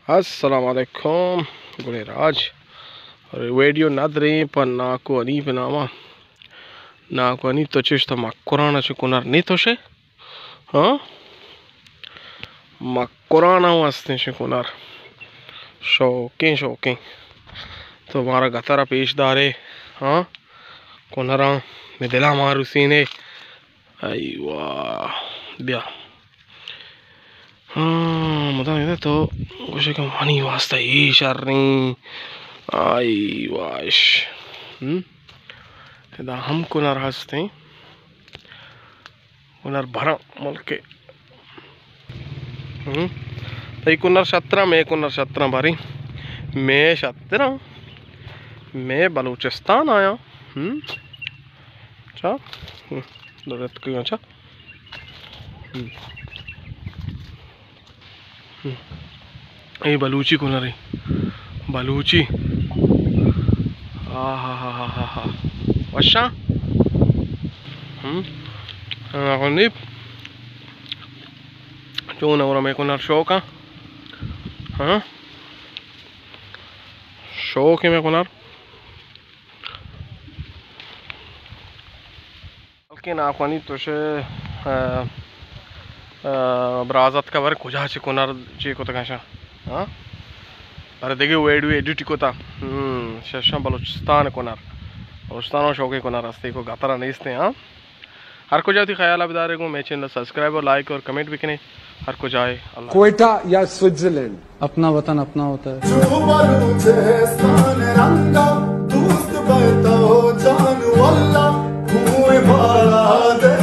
السلام علیکم، گلیں راج۔ ویڈیو ندریں پہ ناکو حنیف ناما۔ ناکو حنیف تو چش تو مکران چہ کنر نی تو شے؟ ہاں؟ مکران ہم ہستیں چہ کنر۔ شوقیں، شوقیں۔ تو مارا گتر پیش دارے، ہاں؟ کنراں، میں دلا ماروسینے۔ ای واہ، بیا۔ ہاں، مدام ادا تو گوشے کہ منی واسطہ اے شریں۔ آئی واش۔ ہم؟ ادا ہم کنر ہستیں۔ کنر بھراں ملکے۔ ہم؟ تئی کنر شتراں، مے کنر شتراں بھری۔ مے شتراں۔ مے بلوچستان آیاں۔ ہم؟ چا؟ ہم۔ درت کیوں چا؟ ہم۔ ہم۔ اے بلوچی کنرے۔ بلوچی۔ آہا ہا ہا ہا ہا۔ وشاں؟ ہم۔ آ، کنیپ۔ چون اور میں کنر شوق ہاں؟ ہاں؟ شوق ہے میں کنر۔ بلکیں ناکو حنیف تو شے، آ، آ، برازت کا بر کجا چی کنر چی کتگاں شا؟ ہاں؟ بر دیگه ویڈیو ایڈیٹ کتا۔ ہم، ششاں بلوچستان کنر۔ بلوچستان و شوقیں کنر ہستے کو گترا نیستے، ہاں؟ ہر کجا تی خیال بدارے گو، میں چینل سبسکرائب اور لائک اور کمنٹ بکنے۔ ہر کجا ہے اللہ۔ کوئٹہ یا سوئٹزرلینڈ، اپنا وطن اپنا ہوتا ہے۔ جو بلوچستان رنگا دوست بیتا ہو جان واللہ، کوئے بالا دے